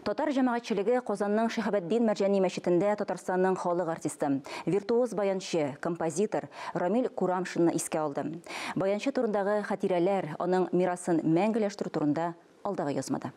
Татар җәмәгатьчелеге Казанның Шиһабетдин Мәрҗани мәчетендә Татарстанның халык артисты, виртуоз баянчы, композитор Рамил Курамшинны искә алды. Баянчы турындагы хатирәләр, аның мирасын мәңгеләштерү турында алдагы язмада.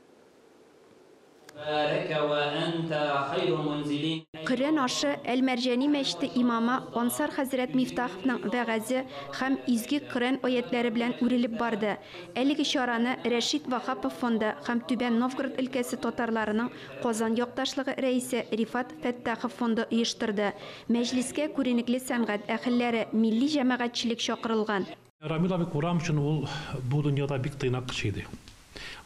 Коръән ашы Әл-Мәрҗани мәчете имамы Ансар хәзрәт Мифтаховның вәгазе һәм изге Коръән аятләре белән үрелеп барды. Әлеге чараны Рәшит Ваһапов фонды һәм Түбән Новгород өлкәсе татарларының Казан якташлыгы рәисе Рифат Фәттахов фонды оештырды. Мәҗлескә күренекле сәнгать әһелләре, милли җәмәгатьчелек чакырылган. Рамил абый Курамшин ул бу дөньяда бик тыйнак кеше иде.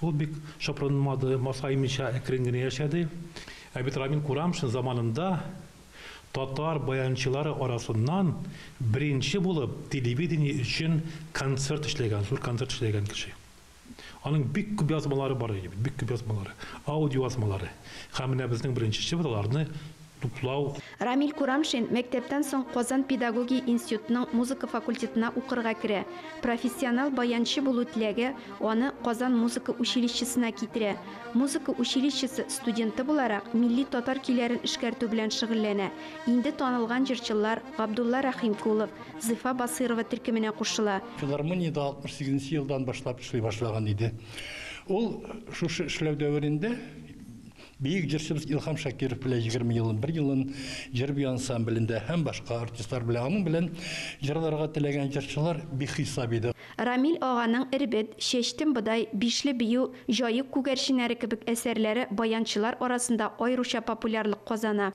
Ул бик шапырынмады, масаймыйча әкрен генә яшәде. Ә бит Рамил Курамшин заманында татар баянчылары арасыннан беренче булып телевидение өчен концерт эшләгән, зур концерт эшләгән кеше. Аның бик күп язмалары бар иде, бик күп язмалары, аудио язмалары. Һәм менә безнең беренче эшебез аларны туплау. Рамил Курамшин мәктәптән соң Казан педагогия институтының музыка факультетына укырга керә. Профессионал баянчы булу теләге аны Казан музыка училищесына китерә. Музыка училищесы студенты буларак милли татар көйләрен эшкәртү белән шөгыльләнә. Инде танылган җырчылар Габдулла Рәхимкулов, Зифа Басыйрова төркеменә кушыла. Филармониядә 68 елдан башлап эшли башлаган иде. Ул шушы эшләү дәверендә бөек җырчыбыз Илһам Шакиров белән 20 елын, бер елын җыр-бию ансамблендә һәм башка артистлар белән аның белән җырларга теләгән җырчылар бихисап иде. Рамил аганың Эрбет, Чәчтем бодай, Бишле бию, Җаек күгәрченнәре кебек әсәрләре баянчылар арасында аеруча популярлык казана.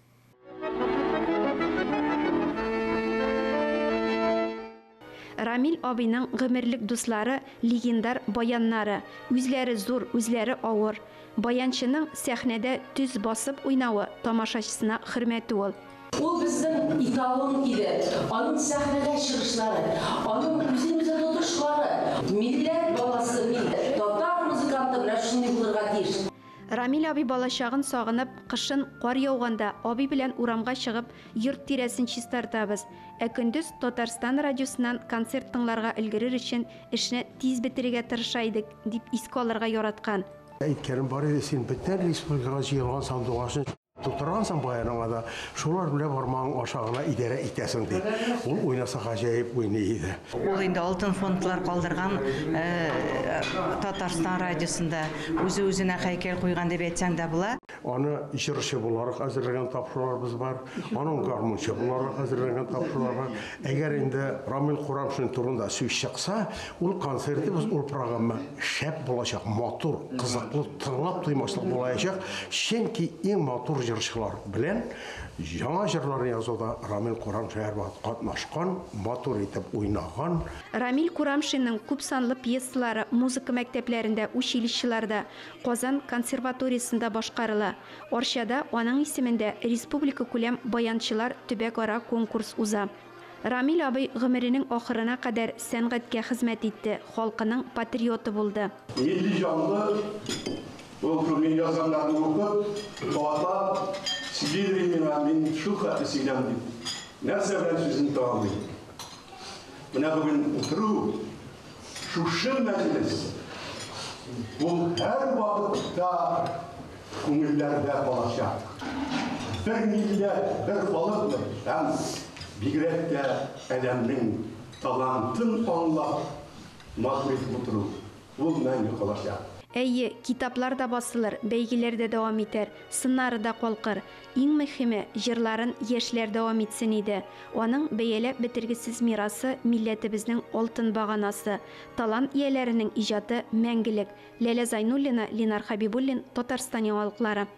Рамил абыйның гомерлек дуслары, легендар баяннары. Үзләре зур, үзләре авыр. Баянчының сәхнәдә төз басып уйнавы тамашачысына хөрмәте ул. Ул безнең эталон иде. Аның сәхнәдә чыгышлары, аның үзен-үзе тотышлары. Милләт баласы мин, татар музыканты менә шундый булырга тиеш. Рамил абый балачагын сагынып, кышын кар яуганда абый белән урамга чыгып, йорт тирәсен чистартабыз. Ә көндез Татарстан радиосыннан концерт тыңларга өлгерер өчен эшне тиз бетерергә тырыша идек, дип искә алырга яраткан. Әйткәнем бар иде, син бөтен республикага җыелган сандугачны тутыргансың баяныңа да, шулар белән бармагың аша гына идарә итәсең дип. Ул уйнаса гаҗәеп уйный иде. Ул инде алтын фондлар калдырган Татарстан радиосында үзе үзенә һәйкәл куйган дип әйтсәң дә була. Аны җырчы буларак әзерләгән тапшыруларыбыз бар, аның гармунчы буларак әзерләгән тапшырулар бар. Әгәр инде Рамил Курамшин турында сүз чыкса, ул концертыбыз, ул программа шәп булачак, матур, кызыклы, тыңлап туймаслык булачак. Чөнки иң матур җырчылар белән яңа җырларны язуда Рамил Курамшин һәрвакыт катнашкан, матур итеп уйнаган. Рамил Курамшинның күп санлы пьесалары музыка мәктәпләрендә, училищеларда, Казан консерваториясендә башкарыла. Арчада аның исемендә республика күләм баянчылар төбәкара конкурс уза. Рамил абый гомеренең ахырына кадәр сәнгатькә хезмәт итте, халкының патриоты булды. Милли җанлы, ул мин язганнарны укып, кабатлап сөйлидер миңа, мин шул хәтле сөйләм дип. Нәрсә белән сүзен тәмамлыйм? Менә бүген утыру, шушы мәҗлес, ул һәр вакытта күңелләрдә калачак. Бер милләт, бер халык һәм бигрәк тә адәмнең талантын аңлап матур итеп утыру, ул мәңге калачак. Әйе, китаплар да басылыр, бәйгеләр дә дәвам итәр, сыннары да калкыр. Иң мөһиме, җырларын яшьләр дәвам итсен иде. Аның бәяләп бетергесез мирасы милләтебезнең алтын баганасы. Талант ияләренең иҗаты мәңгелек. Ләлә Зайнуллина, Ленар Хабибуллин, Татарстан яңалыклары.